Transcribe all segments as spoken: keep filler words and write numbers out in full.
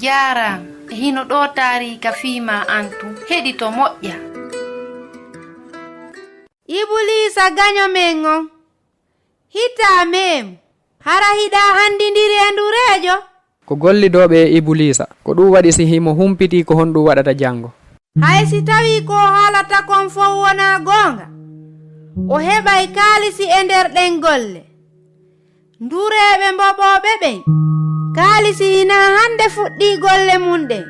Jaaraama, e hino ɗoo taariika fii maa an tun. Heɗito moƴƴa. Ibuliisa gaño men on. Hitaa meemu. Hara hiɗa anndindiri e ndureejo? Ko gollidooɓe e Ibuliisa. Ko ɗun waɗi si himo humpitii ko honɗun waɗata janngo. Hay si tawii ko o haalata kon fow wonaa goonga, o heɓay kaalisi e nder ɗen golle. Ndureeɓe mboɓooɓe ɓen, kaalisi hinaa hannde fuɗɗii golle mun ɗen.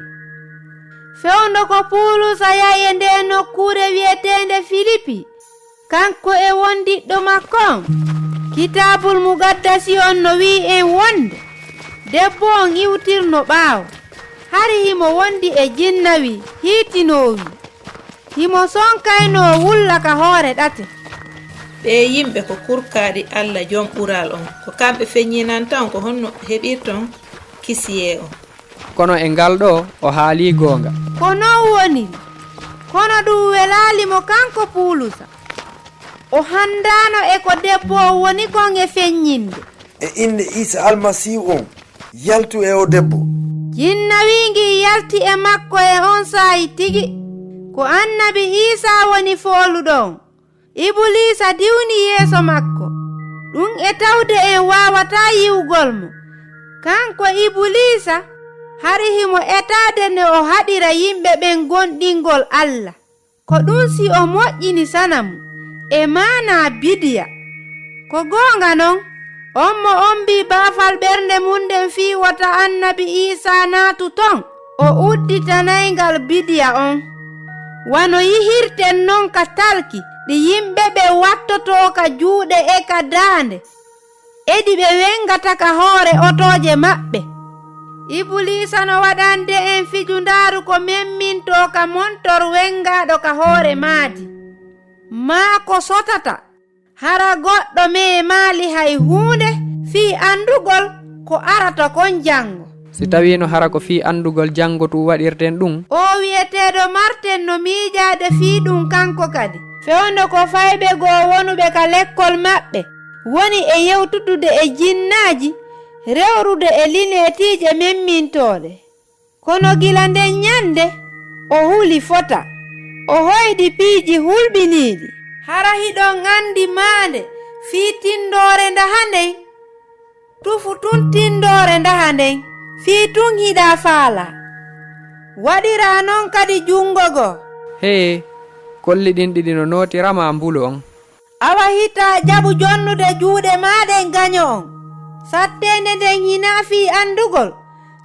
Fewndo ko Puulusa yahi e ndee nokkuure wi'eteende Filipi, kanko e wondiɗɗo makko on, Kitaabul Mugaddasi on no wi'i en wonde debbo on iwtirno ɓaawo, hari himo wondi e jinnawi hiitinoowi. Himo sonkaynoo wulla ka hoore ɗate. Ɓee yimɓe ko kurkaaɗi Alla Jom Ɓural on. Ko kamɓe feññinanta on ko honno heɓirton kisiyee on. Kono e ngal ɗoo, o haalii goonga. Ko non woniri. Kono ɗun welaali mo kanko Puulusa. O handaano e ko debbo on woni kon e feññinde. E innde Iisa Almasiihu on, yaltu e oo debbo. Jinnawi ngii yalti e makko e on saa'i tigi. Ko annabi Iisaa woni fooluɗo on. Ibuliisa diwni yeeso makko. Ɗun e tawde en waawataa yi'ugol mo. Kanko Ibuliisa, hari himo etaade no o haɗira yimɓe ɓen gomɗingol Alla. Ko ɗun si o moƴƴini sanamu, e maanaa bidiya. Ko goonga non, on mo ombii baafal ɓernde mun nden fii wota annabi Iisaa naatu ton, o udditanay ngal bidiya on. Wano yihirten non ka talki ɗi yimɓe ɓen wattotoo ka juuɗe e ka daande, e ɗi ɓe wengata ka hoore otooje maɓɓe. Ibuliisa no waɗande en fijundaaru ko memmintoo ka montor wengaaɗo ka hoore maadi, maa ko sotata hara goɗɗo meemaali hay huunde fii anndugol ko arata kon janngo. Si tawiino hara ko fii anndugol janngo tun waɗirten ɗun. Oo wi'eteeɗo Marten no miijaade fii ɗun kanko kadi. Fewndo ko fayɓe goo wonuɓe ka lekkol maɓɓe woni e yewtudude e jinnaaji, rewrude e lineetiije memmintooɗe. Kono gila nden ɲande, o huli fota, o hoyɗi piiji hulɓiniiɗi. Hara hiɗon anndi maande fii tinndoore ndaha nden? Tufu tun tinndoore ndaha nden, fii tun hiɗa faalaa. Waɗiraa non kadi junngo goo. Hee, kolli ɗin ɗiɗi no nootira maa mbulu on. Awa hitaa jaɓu jonnude juuɗe maa ɗen gaɲo on. Satteende nden hinaa fii anndugol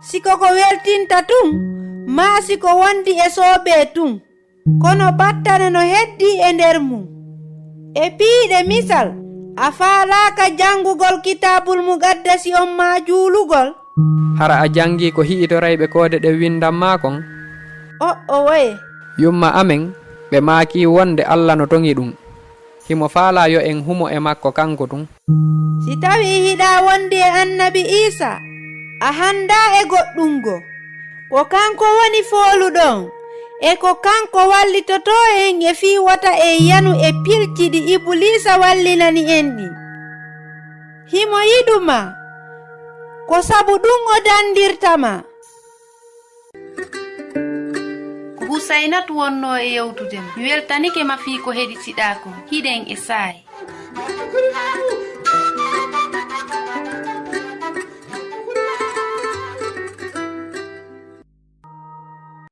si ko ko weltinta tun, maa si ko wondi e soobee tun. Kono battane no heddii e nder mun. E piiɗe misal, a faalaaka janngugol Kitaabul Muqaddasi on maa juulugol? Hara a janngii ko hi'itorayɓe koode ɗen winndan maa kon? O'owoye. Yumma amen, ɓe maakii wonde Alla no toŋi ɗun. Himo faalaa yo en humo e makko kanko tun. Si tawii hiɗa wondi e annabi Iisaa, a handaa e goɗɗun goo. Ko kanko woni fooluɗo on, e ko kanko wallitotoo en e fii wota en yanu e pilki ɗi Ibuliisa wallinani en ɗin. Himo yiɗu maa, ko sabu ɗun o danndirta maa. Ko Husaynatu wonnoo e yewtude ma. Mi weltanike ma fii ko heɗitiɗaa kon. Hiɗen e saa'i.